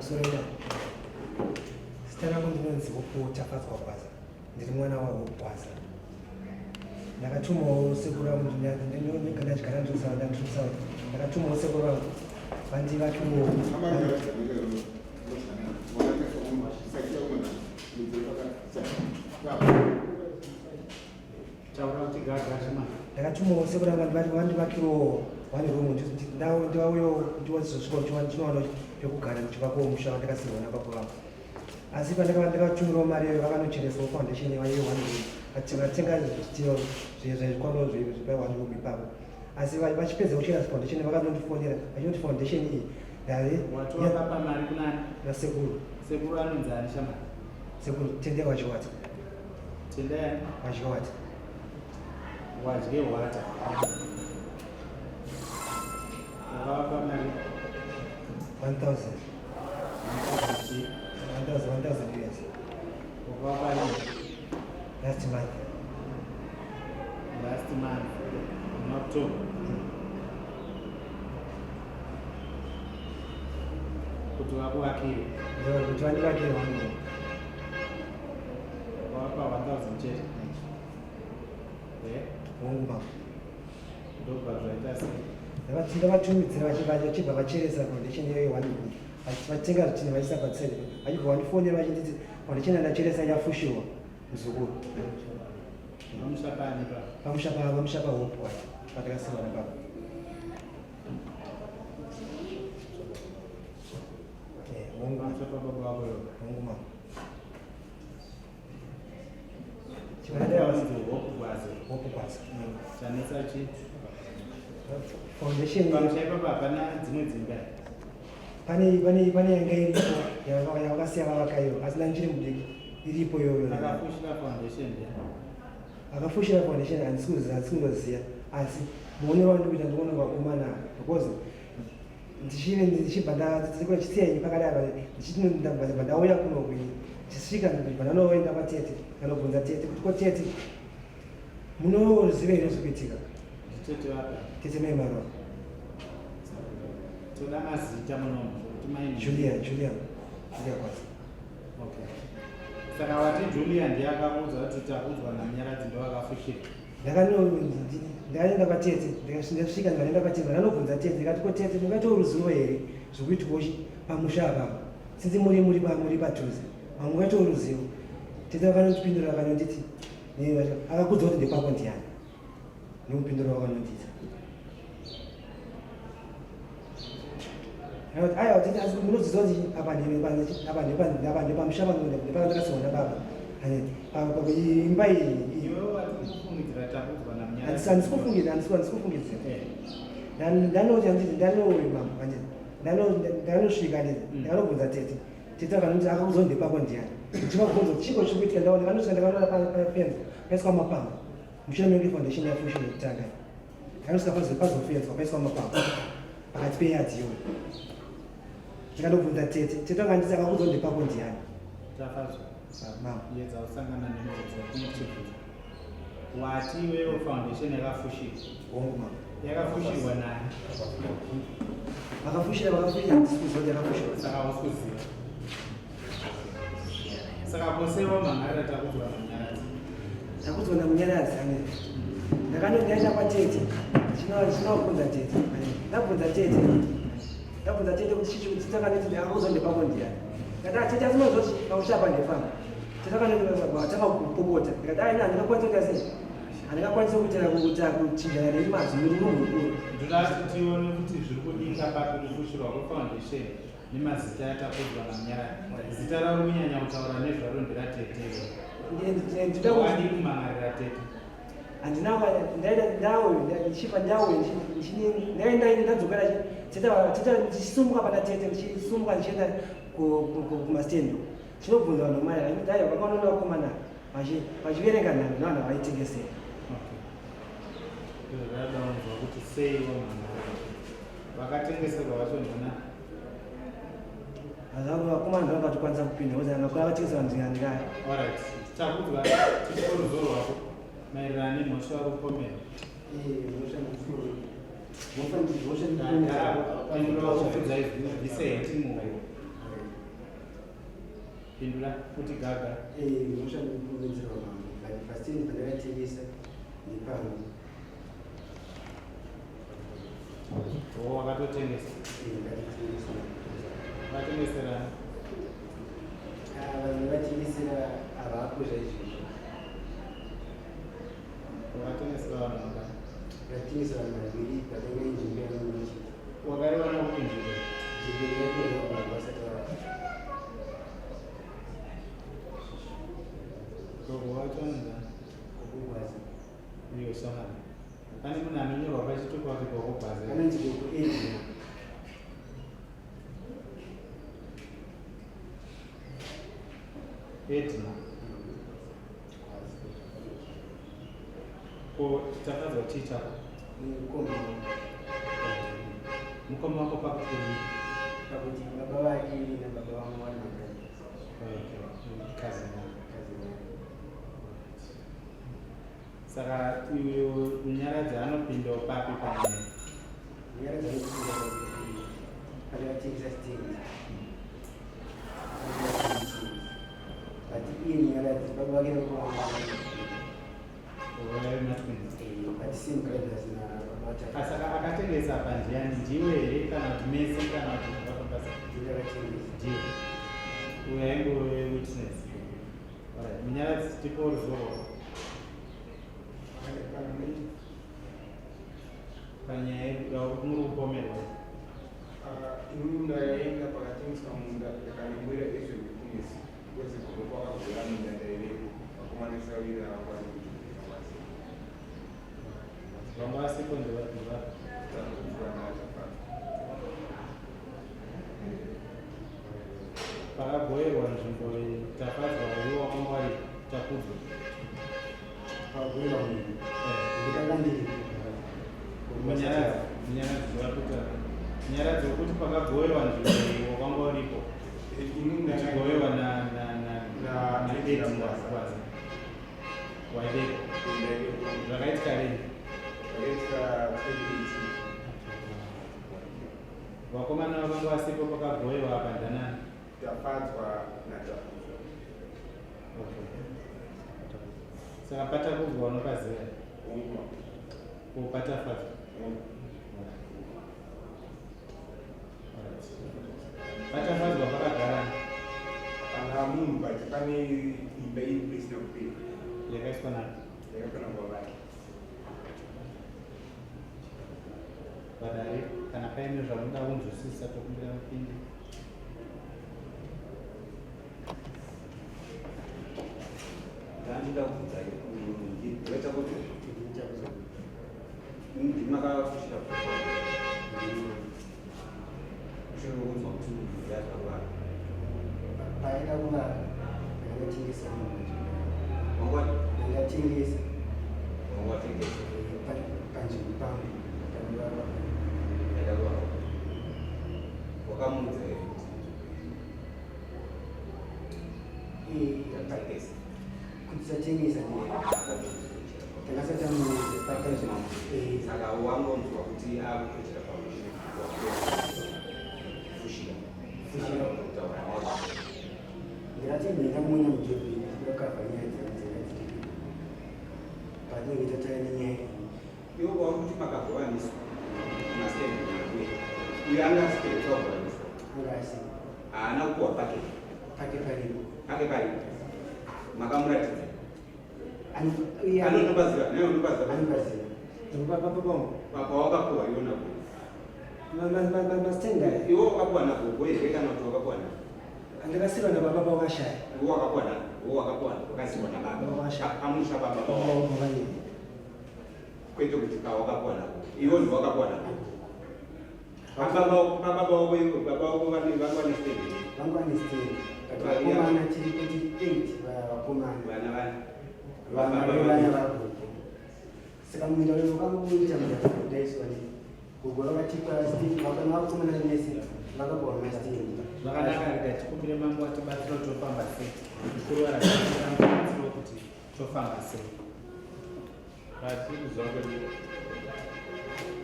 Pamusoro idare. Zita rangu ndinonzi Hope Tafadzwa Gwaza. Ndiri mwana waHope Gwaza. Ndakatumawo sekuru vangu ndinogara ndiri kuSouth. Ndakatumawo sekuru vangu vandivakiwo Ndakatumawo sekuru vangu vandivakirewo one room ndivauyewo ndiwazosvika ndinowana pekugara ndichivakawo musha wandakasirwa nababa vangu. Asi pandakava ndakatumirawo mari iyoyo vakanocheresawo foundation ye one room vatenga zvitiro zvezvikwano zvepa one room ipapo. Asi vachipedza kuchera foundation vakanondifonera vachinoti foundation iyi Wati wakapa mari kunani? Nasekuru. Sekuru anonzi ani shamwari? Sekuru Tendai Wadyewata. Tendai ani? Wadyewata. Wadyewata. Wakavapa mari? 1000. 1000 1000 US. Wakavapa rini? Last month. Last month. In October. Kuti vakuvakire. Kuti vandivakire wangu. Wakavapa 1000 chete. Eh? Wangu baba. Ndobva zvaita sei? Ndavatumidzira vachibva vacheresa foundation iyoyo one week. Vatenga zvitinha vachiisa patsele. Vachibva vandifonera vachinditi foundation yandacheresa yafushiwa muzukuru. Pamusha pani pa? Pamusha pa pamusha pa Hope wacho patakasiwa nababa. Eh, wangu Pamusha pa baba wako iwe. Wangu mama. Chivanzi Hope Gwaze. Hope Gwaze. Chanetsa chi? Foundation Pamusha ipapo hapana dzimwe dzimba. Pane pane pane yanga iripo yavakasiya vavaka iyo asi ndanga ndichiri mudiki iripo iyoyo. Akafushira foundation ndiani? Akafushira foundation handisi kuziva handisi kundoziva asi muonero wandikuita ndikuona vakomana because ndichive ndichibva ndachisiya ini pakadai apa ndichiti ndabva ndauya kuno kuini ndichisvika ndibva ndanoenda kwatete ndanobvunza tete kuti ko tete munoziva here zviri kuitika? Tete vapi? Tete mai Marwa. Toda mazita munomu kuti mai Julia, Julia. Julia Kwazi. Okay. Saka wati Julia ndiye akakuudza kuti takudzwa naMunyaradzi ndowakafushira. Ndakaenda kwatete, ndasvika ndikaenda kwatete, ndanobvunza tete ndikati ko tete mungaitawo ruzivo here zvekuitwawo pamusha apapa since muri muri muri padhuze mungaitawo ruzivo. Tete vakanondipindura vakanonditi Akakudza kuti ndekwako ndiani? Nemupinduro wakanondiita. Aiwa tete asi munoziva kuti apa apa apa ndepamusha pangu ndepakandakasiwa nababa. Imba iyi handisi kufungidzira handisi kufungidzira. Ndanoti handiti ndanowe mambo handiti ndanosvika handiti ndakanobvunza tete. Tete vakanoti akakuzwa ndepako ndiani? Ndichivabvunza kuti chiko chiri kuitika ndaona vanosvika ndakaona pafenzi paiswa mapango mushure mekunge foundation yafushwa yekutanga ndakanosvika pazofenzwa paiswa mapango pakati peyadhi iyoyo ndikandobvunza tete tete vakanditi akakuzwa ndepako ndiani? Tafadzwa. Mama. Yedza usangana nemubvunzo watinotibvunza. Wati iwewe foundation yakafushirwa. Hongu mama. Yakafushirwa nani? Vakafushira vakafushira handisi kuziva kuti yakafushirwa. Saka hausi kuziva. Saka pose wamhangarira takudzwa naMunyaradzi. Takudzwa naMunyaradzi ane. Ndakanondaenda kwatete. Ndinobvunza tete. Ndabvunza tete. Ndabvunza tete kuti chichi kuti takaneti ndakakuza ndepako ndiyani. Ndati tete asi unozoti pamusha apa ndepano. Takakupopota ndikati aina handingakwanisa kuita sei handingakwanisa kuita kuita kuchinjana nemi mazwi muri munhu mukuru. Ndoda kuti tione kuti zviri kudinga papi kufushirwa kwefoundation nemazita atakudzwa naMunyaradzi. Zita rauri kunyanya kutaura nezvaro nderatete iwe. Ndinoda Wadii kumhan'arira tete? Handina ndaenda ndauyo ndichibva ndauyo ndaenda ndadzokera tete tete ndichisumuka pana tete ndichisumuka ndichienda kumastendi Tinobvunza vanhu mai vachiti aiwa vakaona vakomana vachiverenga nhando nevanhu vaitengesera. Ndozvadaunzwa kuti sei vamhan'ara vakatengeserwa vacho ndana Hazvangu vakomana ndava vatokwanisa kupinda because anga kuya vatengesa vanhu ndikandikaya. Alright, takudzwa tipe ruzivo rwako maererano nemhosva vari kupomera. Eh, mhosva ndikuru. Mhosva ndikuru. Bvise heti muhuro. Pindura kuti gaga. Eh, mhosva ndikupomedzerwa mambo but pastendi pandakatengesa ndepangu. Oh, wakatotengesa. Eh, ndakatotengesa. Wakatengesera Ah, vanhu vakatengesera havapo zvaizvozvo. Wakatengesera vanhu vangani? Ndakatengesera vanhu vaviri patenga inzvimbo yangu. Wakaiwana kupi nzvimbo? Nzvimbo yakatorwa vanhu vasati vava. Gogo wacho anonzani? Gogo Gwaza. Iyo shamwari. Pane munhu anonyorwa pachitupa kuti Gogo Gwaza. Anonzi Gogo Edna. Edna. Ko tafadzwa chii chako? Mukoma wangu. Mukoma wako pakuti kudii? Pakuti baba vake nababa vangu vari mabrothers. Okay, cousin yako. Cousin yangu. Saka uyu Munyaradzi anopindawo papi panyaya? Munyaradzi anopinda pakuti pandakatengesa stendi. But iye Munyaradzi baba vake nababa vangu but same brothers nababa Ah, saka akatengesa apa ndiani? Ndiwe here kana kuti mese kana kuti zvakafamba sei? Ndakatengesa. Ndiwe. Uyu aingove witness. Alright, Munyaradzi tipo ruzivo rwako. Panyaya muri kupomerwa. Ini ndaenda pakatengeswa munda ndakanongwera as a witness because gogo kwakagora minda ndaivepo vakomana vaviri havakwanisi kuti ndinokwanisa. Vanga vasipo ndeva. Takudzwa naTafadzwa. Pakagoerwa nzvimbo iyi Tafadzwa iwe wakanga wari Takudzwa. Pakagoerwa munhu. Ndikanga ndiripo. Munyaradzi, Munyaradzi wakuta. Munyaradzi wekuti pakagowewa nzvimbo iyi wakanga uripo. Ini Uchigowewa na na na Na na Edna Edna Gwaza. Gwaza. Waivepo. Ndaivepo. Zvakaitika rini? Zvakaitika 2018. Vakomana vakanga vasipo pakagowewa apa ndanani? Tafadzwa naTakudzwa. Okay. Saka paTakudzwa unopaziva? Hongu. Ko paTafadzwa? Hongu. Patafadzwa pakagara Pana munhu but pane imba iripo isina kupera. Yakaiswa nani? Yakaiswa nababa vake. Vadare, kana paine zvamunoda kunzwisisa tokumbira mupinde. Ndandida kubvunza ndinoita kuti ndimakafushira mushure mekunzwa kuti yazvakuvara Paida kuvaka ndakatengesa munhu. Wangwani? Ndakatengesa. Watengesa. Panzvimbo pangu pandivaka. Yaida kuvaka. Wakamuudza here kuti tatengesa? Kuti tatengesa takasati amuudza Saka wangonzwa kuti akutochera foundation fushira. Fushira. Kutaura nazvo. Ndikati ndamuona mujobhi ndokavha nyaya dzangu dzakadziri patinenge tataura nenyaya iyi. Iwo wakuti pakagovaniswa mastand nawe. Uyo anga asipere kugovaniswa. Anga asipo. Haana kupuwa pake. Pake paripo. Pake paripo. Makamuratidza. Uye Anonopaziva, naye unopaziva. Anopaziva. Papa wakapuwa iwo nagogo. Mastand aya. Iwo wakapuwa nagogo here kana kuti wakapuwa nago? Ndakasiirwa nababa vakashaya. Iwo wakapuwa nago. Iwo wakapuwa wakasiirwa nababa. Baba vakashaya. Pamusha baba Baba wako. vaviri. Kwete kuti pawakapuwa nagogo. Iwo ndiwo wakapuwa nagogo. Pababa pababa wako iwo baba wako vane vanga vane stand. Vanga vane stand. But vakomana tiri kuti 8 vakomana. Vana vani. Vana vevana vagogo. Saka munda uyu wakangoita munda kudaiswa ne gogo vakatipa stand vakana vakomana vese vakapuwa mastand. Zvakanaka, rega tikumbire mambo atibatsire kuti tofamba sei. Mukuru varatibatsire kuti tofamba sei. Patiri kuziva kwedu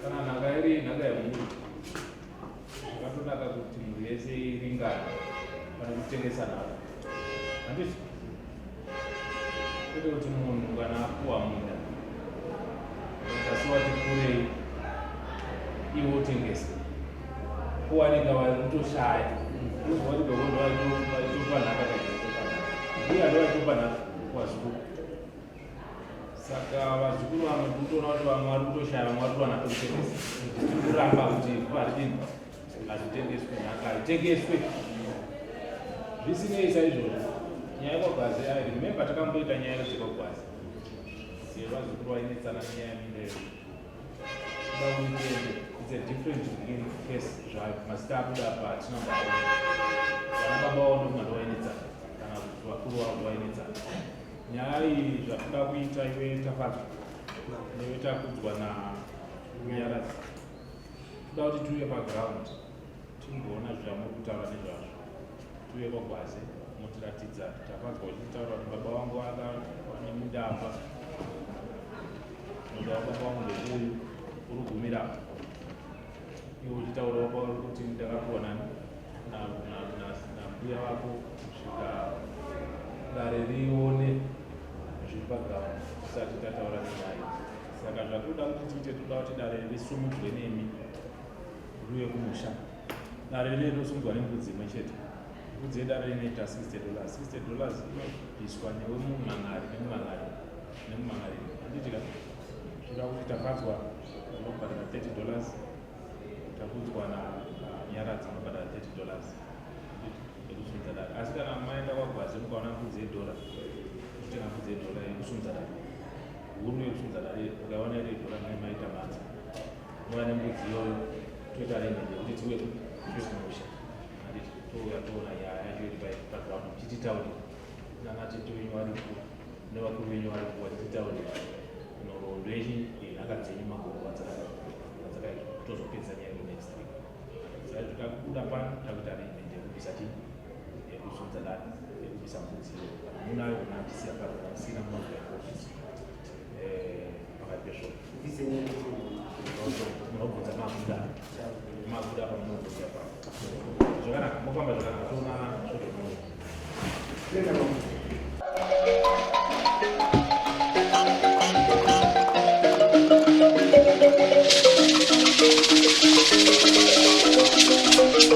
kana nhaka iri nhaka yemhuri zvakatonaka kuti mhuri yese iringane pane kutengesa nhaka. Handiti kwete kuti munhu kana apuwa munda asi wati kurei iwe utengese, kuwanika vari kutoshaya. Unozwa kuti gogo ndo vaitopa nhaka, kaitopa nhaka, mbuya ndo vaitopa nhaka kuvazukuru. Saka vazukuru vamwe kutoona kuti vamwe vari kutoshaya, vamwe vari kutowana pekutengesa. Tiri kuramba kuti ivhu haridini, hazvitengeswe, nhaka haitengeswe. Zvisinei saizvozvo, nyaya yekwagwazi, I remember takamboita nyaya yedzekwaGwazi yevazukuru vainetsana nenyaya yeminda yedu. Kuda kuti tiende, it's a different case zvayo. Mazita abuda apa hatina mbaona, vana baba vavo ndokunga ndovainetsana kana kuti vakuru vavo ndovainetsana. Nyaya iyi zvatoda kuita, iwe Tafadzwa newe Takudzwa naNyaradzi, toda kuti tiuye paground timboona zvamuri kutaura nezvazvo. Tiuye kwaGwaze motiratidza. Tafadzwa uchitaura kuti baba vangu vane munda apa, munda wababa vangu ndeuyu uri kugumira apa. Iwe uchitaura kwauri kuti ndakapiwa nani, nambuya vako, kusvika dare rione zviri paground tisati tataura nenyaya. Saka zvatoda kuti tiite, toda kuti dare risumudzwe nemi riuye kumusha. Dare rine rinosumudzwa nembudzi imwe chete. Mbudzi yedare inoita $60. $60 inobviswa newe mumhan'ari nemumhan'ari, handiti ka? Zvira kuti Tafadzwa unobhadhara $30, Takudzwa naNyaradzi unobhadhara $30 yekusumudza dare. Asi kana maenda kwaGwazi mukaona mbudzi yedhora, kutenga mbudzi yedhora yekusumudza dare huru, yekusumudza dare ukaiona iri yedhora, mai maita manza mouya nembudzi iyoyo, toita arrangement yekuti tiuye kumusha, handiti? Touya toona nyaya yacho iri paground, muchititaurira nana tete wenyu varipo nevakuru venyu varipo, vachititaurira nhoroondo yenhaka dzenyu, magogo adzakaitwa. Tozopedza nyaya yedu next week. Saka tikabuda pano takuita arrangement yekubvisa chii, yekusumudza dare, yekubvisa mbudzi iyoyo. Kana munayo munatisiya pano, kana musina munouya kuofisi pakati pesvondo. Munobvunza mabuda, mabuda pamunobvunza pano. Zvakanaka, mofamba zvakanaka, toonana svondo rinouya.